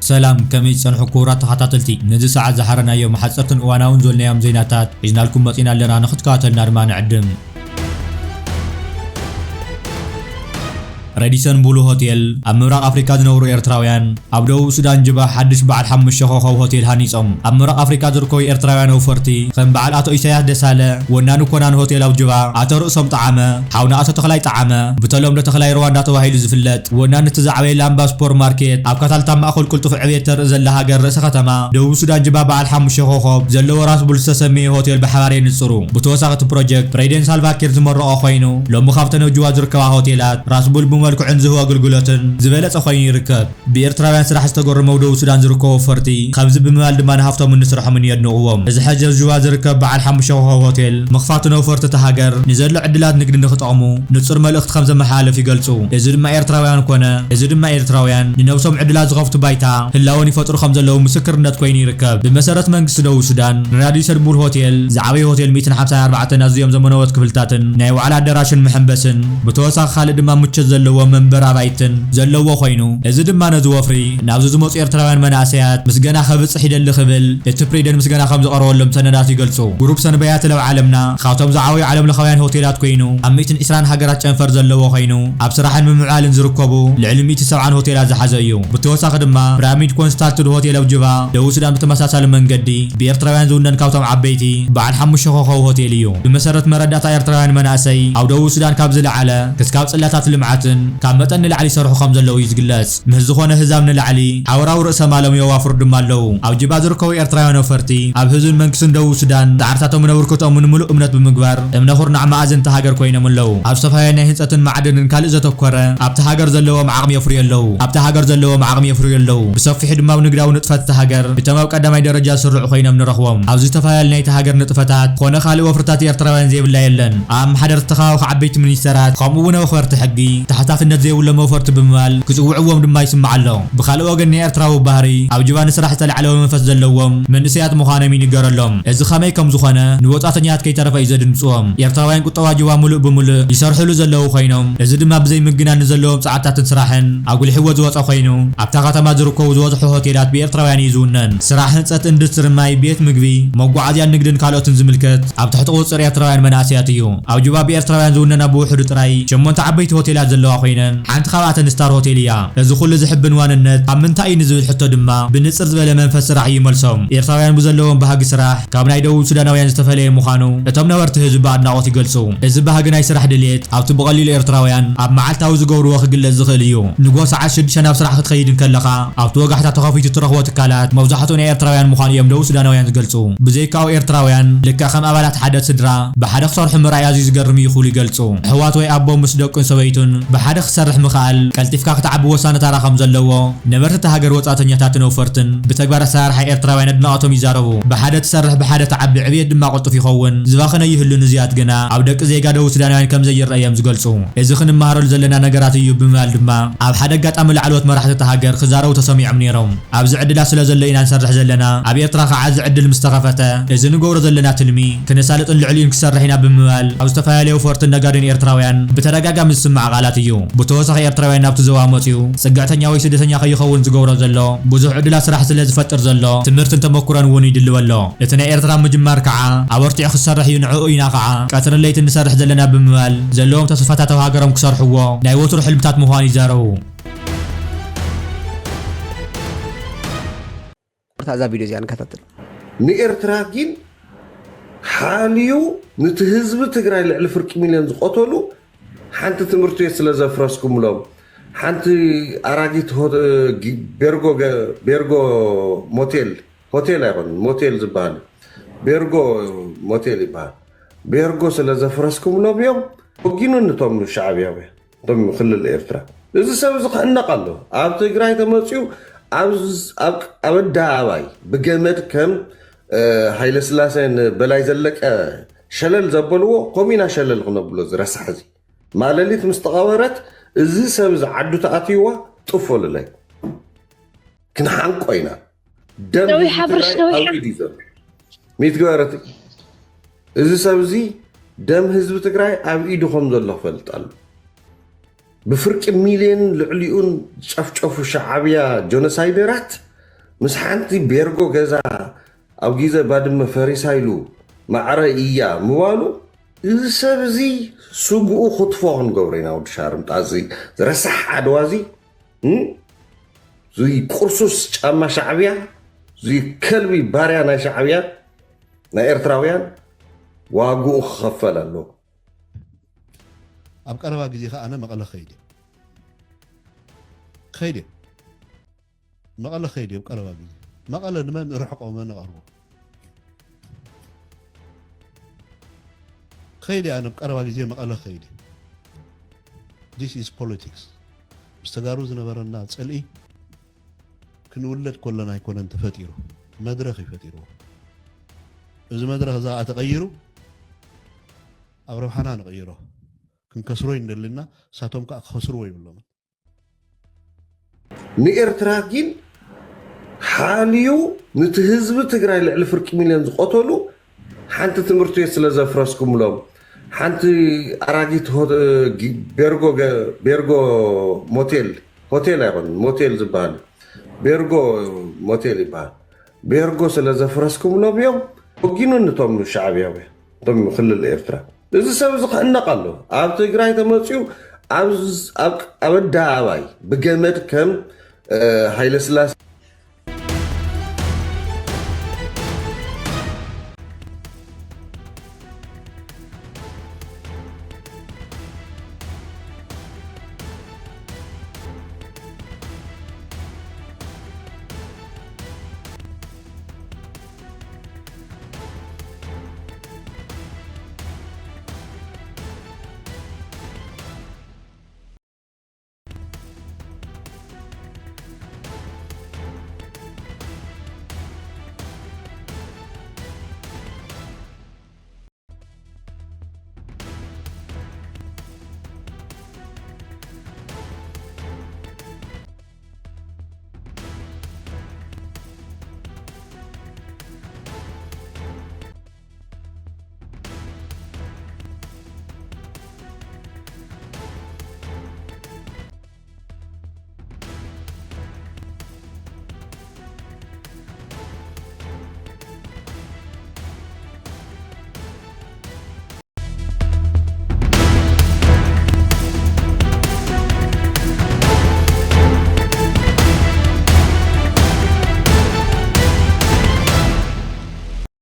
ሰላም፣ ከመይ ጸንሑ ክቡራት ተኸታተልቲ? ነዚ ሰዓት ዝሓረናዮም ሓጸርትን እዋናውን ዘልናዮም ዜናታት ሒዝናልኩም መጺና ኣለና፣ ንኽትከታተልና ድማ ንዕድም። ሬዲሰን ብሉ ሆቴል ኣብ ምብራቕ ኣፍሪካ ዝነብሩ ኤርትራውያን ኣብ ደቡብ ሱዳን ጅባ ሓድሽ በዓል ሓሙሽተ ኮኸብ ሆቴል ሃኒጾም። ኣብ ምብራቕ ኣፍሪካ ዝርከቡ ኤርትራውያን ኣውፈርቲ ከም በዓል ኣቶ ኢሳያስ ደሳለ፣ ወናኒ ኮናን ሆቴል ኣብ ጅባ፣ ኣቶ ርእሶም ጠዓመ፣ ሓውና ኣቶ ተኽላይ ጠዓመ፣ ብተለምዶ ተኽላይ ሩዋንዳ ተባሂሉ ዝፍለጥ፣ ወናኒ እቲ ዝዓበየ ላምባ ሱፐር ማርኬት፣ ኣብ ካታልታ ማእከል ቅልጡፍ ዕብየት ተርኢ ዘላ ሃገር ርእሰ ከተማ ደቡብ ሱዳን ጅባ በዓል ሓሙሽተ ኮኸብ ዘለዎ ራስ ቡል ዝተሰመየ ሆቴል ብሓባር የንጽሩ። ብተወሳኺ እቲ ፕሮጀክት ፕሬዚደንት ሳልቫኪር ዝመረቖ ኮይኑ፣ ሎሚ ካብተን ኣብ ጅባ ዝርከባ ሆቴላት ራስ ቡል ብመልክዑን ዝህቦ ኣገልግሎትን ዝበለጸ ኮይኑ ይርከብ። ብኤርትራውያን ስራሕ ዝተገረሙ ኣብ ደቡብ ሱዳን ዝርከቡ ኣውፈርቲ፣ ከምዚ ብምባል ድማ ንሃፍቶምን ንስርሖምን የድንቕዎም። እዚ ሕጂ ኣብ ጅባ ዝርከብ በዓል ሓሙሽተ ኮኸብ ሆቴል ምኽፋቱ ነውፈርቲ እታ ሃገር ንዘሎ ዕድላት ንግዲ ንኽጠቕሙ ንጹር መልእኽቲ ከም ዘመሓላልፍ ይገልጹ። እዚ ድማ ኤርትራውያን ኮነ፣ እዚ ድማ ኤርትራውያን ንነብሶም ዕድላት ዝኸፍቱ ባይታ ህላወን ይፈጥሩ ከም ዘለዉ ምስክርነት ኮይኑ ይርከብ። ብመሰረት መንግስቲ ደቡብ ሱዳን፣ ንራዲሰን ቡል ሆቴል ዝዓበየ ሆቴል ሚእትን ሓምሳን ኣርባዕተን ኣዝዮም ዘመናዎት ክፍልታትን ናይ ዋዕላ ኣዳራሽን መሐንበስን ብተወሳኺ ካልእ ድማ ምቾት ዘለዎ መንበር ኣባይትን ዘለዎ ኮይኑ፣ እዚ ድማ ነዚ ወፍሪ ናብዚ ዝመጹ ኤርትራውያን መናእሰያት ምስጋና ከብጽሕ ይደሊ ክብል እቲ ፕሬዚደንት ምስጋና ከም ዘቐረበሎም ሰነዳት ይገልጹ። ግሩፕ ሰንበያትል ኣብ ዓለምና ካብቶም ዝዓበዩ ዓለም ለኻውያን ሆቴላት ኮይኑ፣ ኣብ ሚእትን ዕስራን ሃገራት ጨንፈር ዘለዎ ኮይኑ፣ ኣብ ስራሕን ምምዕባልን ዝርከቡ ልዕሊ ሚእቲ ሰብዓን ሆቴላት ዝሓዘ እዩ። ብተወሳኺ ድማ ፒራሚድ ኮንስታልትድ ሆቴል ኣብ ጅባ ደቡብ ሱዳን ብተመሳሳሊ መንገዲ ብኤርትራውያን ዝውነን ካብቶም ዓበይቲ በዓል ሓሙሽተ ኮኸብ ሆቴል እዩ። ብመሰረት መረዳእታ ኤርትራውያን መናእሰይ ኣብ ደቡብ ሱዳን ካብ ዝለዓለ ክስካብ ጽላታት ልምዓትን ካብ መጠን ንላዕሊ ይሰርሑ ከም ዘለዉ እዩ ዝግለጽ። ምስ ዝኾነ ህዛብ ንላዕሊ ሓበራዊ ርእሰ ማሎም የዋፍሩ ድማ ኣለዉ። ኣብ ጅባ ዝርከቡ ኤርትራውያን ወፈርቲ ኣብ ህዝብን መንግስትን ደቡብ ሱዳን ጻዕርታቶምን ኣበርክቶኦምን ምሉእ እምነት ብምግባር እምነ ኩርናዕ መኣዝን እታ ሃገር ኮይኖም ኣለዉ። ኣብ ዝተፈላለዩ ናይ ህንጸትን ማዕድንን ካልእ ዘተኮረ ኣብታ ሃገር ዘለዎም ዓቕሚ የፍርዩ ኣለዉ። ኣብታ ሃገር ዘለዎም ዓቕሚ የፍርዩ ኣለዉ። ብሰፊሑ ድማ ኣብ ንግዳዊ ንጥፈት እታ ሃገር እቶም ኣብ ቀዳማይ ደረጃ ዝስርዑ ኮይኖም ንረኽቦም። ኣብዚ ዝተፈላለዩ ናይታ ሃገር ንጥፈታት ኮነ ካልእ ወፍርታት ኤርትራውያን ዘይብላ የለን። ኣብ ኣመሓደርቲ ተኻባቢ ዓበይቲ ሚኒስተራት ከምኡ እውን ኣኽበርቲ ሕጊ ተሓታትነት ዘይብሎም ኣውፈርቲ ብምባል ክጽውዕዎም ድማ ይስማዕ ኣሎ። ብኻልእ ወገን ናይ ኤርትራዊ ባህሪ ኣብ ጅባ ንስራሕ ዝተላዕለ መንፈስ ዘለዎም መንእሰያት ምዃኖም ይንገረሎም። እዚ ከመይ ከም ዝኾነ ንወጻእተኛታት ከይተረፈ እዩ ዘድንጽዎም። ኤርትራውያን ቁጠባ ጅባ ምሉእ ብምሉእ ይሰርሕሉ ዘለዉ ኮይኖም፣ እዚ ድማ ብዘይ ምግናን ንዘለዎም ጻዕርታትን ስራሕን ኣጉሊሕዎ ዝወጸ ኮይኑ፣ ኣብታ ከተማ ዝርከቡ ዝበዝሑ ሆቴላት ብኤርትራውያን እዩ ዝውነን። ስራሕ ህንጸት፣ ኢንዱስትሪ ማይ፣ ቤት ምግቢ፣ መጓዓዝያን ንግድን ካልኦትን ዝምልከት ኣብ ትሕቲ ቁጽጽር ኤርትራውያን መናእሰያት እዩ። ኣብ ጅባ ብኤርትራውያን ዝውነና ብውሕዱ ጥራይ ሸሞንተ ዓበይቲ ሆቴላት ዘለዋ ኮይነን፣ ሓንቲ ካብኣተን ስታር ሆቴል እያ። እዚ ኩሉ ዝሕብን ዋንነት ኣብ ምንታይ እዩ ንዝብል ሕቶ ድማ ብንጽር ዝበለ መንፈስ ስራሕ እዩ መልሶም። ኤርትራውያን ብዘለዎም ባህጊ ስራሕ ካብ ናይ ደቡብ ሱዳናውያን ዝተፈለየ ምዃኑ እቶም ነበርቲ ህዝቢ ብኣድናቖት ይገልጹ። እዚ ባህጊ ናይ ስራሕ ድሌት ኣብቲ ብቐሊሉ ኤርትራውያን ኣብ መዓልታዊ ዝገብርዎ ክግለጽ ዝኽእል እዩ። ንጎ ሰዓት ሽዱሽተ ናብ ስራሕ ክትኸይድ እንከለኻ ኣብቲ ወጋሕታ ተኸፊቱ እትረኽቦ ትካላት መብዛሕትኡ ናይ ኤርትራውያን ምዃኑ እዮም ደቡብ ሱዳናውያን ዝገልጹ። ብዘይካኡ ኤርትራውያን ልክዕ ከም ኣባላት ሓደ ስድራ ብሓደ ክሰርሑ ምርኣይ ኣዝዩ ዝገርም እዩ ክብሉ ይገልጹ። ኣሕዋት ወይ ኣቦ ምስ ደቁን ሰበይቱን ብሓደ ክሰርሕ ምኽኣል ቀልጢፍካ ክትዓቢ ወሳኒ ታራ ከም ዘለዎ ነበርቲ እታ ሃገር ወጻእተኛታትን ኣውፈርትን ብተግባር ኣሰራርሓ ኤርትራውያን ኣድናቖቶም ይዛረቡ። ብሓደ ትሰርሕ ብሓደ ትዓቢ ዕብየት ድማ ቅልጡፍ ይኸውን። ዝባኸነ ይህሉ ንዝያት ግና ኣብ ደቂ ዜጋ ደቡብ ሱዳናውያን ከም ዘይረአ እዮም ዝገልጹ። እዚ ክንመሃረሉ ዘለና ነገራት እዩ ብምባል ድማ ኣብ ሓደ ኣጋጣሚ ላዕለዎት መራሕቲ እታ ሃገር ክዛረቡ ተሰሚዖም ነይሮም። ኣብዚ ዕድላት ስለ ዘሎ ኢና ንሰርሕ ዘለና። ኣብ ኤርትራ ከዓ እዚ ዕድል ምስ ተኸፈተ፣ እዚ ንገብሮ ዘለና ትልሚ ክነሳልጥን ልዕሊኡን ክሰርሕ ኢና ብምባል ኣብ ዝተፈላለዩ ኣውፈርትን ነጋድዮን ኤርትራውያን ብተደጋጋሚ ዝስማዕ ቃላት እዩ። ብተወሳኺ ኤርትራውያን ናብቲ ዞባ መጺኡ ጽግዕተኛ ወይ ስደተኛ ከይኸውን ዝገብሮ ዘሎ ብዙሕ ዕድላት ስራሕ ስለ ዝፈጥር ዘሎ ትምህርትን ተመኩሮን እውን ይድልዎ ኣሎ። እቲ ናይ ኤርትራ ምጅማር ከዓ ኣበርቲዑ ክሰርሕ እዩ፣ ንዕኡ ኢና ከዓ ቀትርን ለይትን ንሰርሕ ዘለና ብምባል ዘለዎም ተስፋታት ኣብ ሃገሮም ክሰርሕዎ ናይ ወትሩ ሕልምታት ምዃኑ ይዛረቡ። እዛ ቪድዮ እዚኣ ንከታተል። ንኤርትራ ግን ሓልዩ ንቲ ህዝቢ ትግራይ ልዕሊ ፍርቂ ሚልዮን ዝቆተሉ ሓንቲ ትምህርቲ ቤት ስለ ዘፍረስኩምሎም ሓንቲ ኣራጊት ቤርጎ ቤርጎ ሞቴል ሆቴል ኣይኮን ሞቴል ዝበሃል ቤርጎ ሞቴል ይበሃል ቤርጎ ስለ ዘፍረስኩምሎም እዮም ወጊኑ ንቶም ሻዕብያ እቶም ክልል ኤርትራ እዚ ሰብ እዚ ክሕነቕ ኣሎ ኣብ ትግራይ ተመፅኡ ኣብ ኣደባባይ ብገመድ ከም ሃይለስላሴ ንበላይ ዘለቀ ሸለል ዘበልዎ ከምኡ ኢና ሸለል ክነብሎ ዝረሳሕ እዚ ማለሊት ምስ ተቐበረት እዚ ሰብ እዚ ዓዱ ተኣትይዋ ጥፎልለይ ክንሓንቆ ኢና ደም ደዊ ሓብርሽ ደዊ ሓ ኢዱ ዘሎ ሚት ገበረት እዚ ሰብ እዚ ደም ህዝቢ ትግራይ ኣብ ኢዱ ከም ዘሎ ክፈልጥ ኣሎ ብፍርቂ ሚልዮን ልዕሊኡን ዝጨፍጨፉ ሻዓብያ ጆኖሳይደራት ምስ ሓንቲ ቤርጎ ገዛ ኣብ ግዜ ባድመ ፈሪሳ ኢሉ ማዕረ እያ ምባሉ፣ እዚ ሰብ እዚ ስግኡ ክትፎ ክንገብሮ ኢና። ወዲ ሻርምጣ እዚ ረሳሕ ዓድዋ እዚ፣ እም? እዚ ቁርሱስ ጫማ ሻዕብያ፣ እዚ ከልቢ ባርያ ናይ ሻዕብያ፣ ናይ ኤርትራውያን ዋግኡ ክኸፈል ኣለዎ። ኣብ ቀረባ ግዜ ከ ኣነ መቐለ ኸይድ እየ። ኸይድ እየ። መቐለ ኸይድ እየ ኣብ ቀረባ ግዜ። መቐለ ንመን ርሕቆ መን ቐርቦ? ኸይድ እየ ኣነ ኣብ ቀረባ ግዜ መቐለ ኸይድ እየ። This is politics። ምስ ተጋሩ ዝነበረና ጽልኢ ክንውለድ ከለና ኣይኮነን ተፈጢሩ፣ መድረኽ እዩ ፈጢርዎ። እዚ መድረኽ እዛ ተቐይሩ ኣብ ረብሓና ንቐይሮ። ክንከስሮ እዩ እንደልና፣ እሳቶም ከዓ ክኸስርዎ ይብሎምን። ንኤርትራ ግን ሓልዩ ንቲ ህዝቢ ትግራይ ልዕሊ ፍርቂ ሚልዮን ዝቐተሉ ሓንቲ ትምህርቲ ቤት ስለ ዘፍረስኩምሎም፣ ሓንቲ ኣራጊት ሆ- ጊ- ቤርጎ ገ- ቤርጎ ሞቴል፣ ሆቴል ኣይኮነን ሞቴል ዝበሃል፣ ቤርጎ ሞቴል ይበሃል። ቤርጎ ስለ ዘፍረስኩምሎም እዮም ወጊኑ ንቶም ሻዕብያውያን፣ እቶም ክልል ኤርትራ። እዚ ሰብ እዚ ክሕነቕ ኣሎ። ኣብ ትግራይ ተመፅኡ ኣብ ዝ- ኣብ ኣብ ኣደባባይ ብገመድ ከም እ፣ ሃይለስላሴ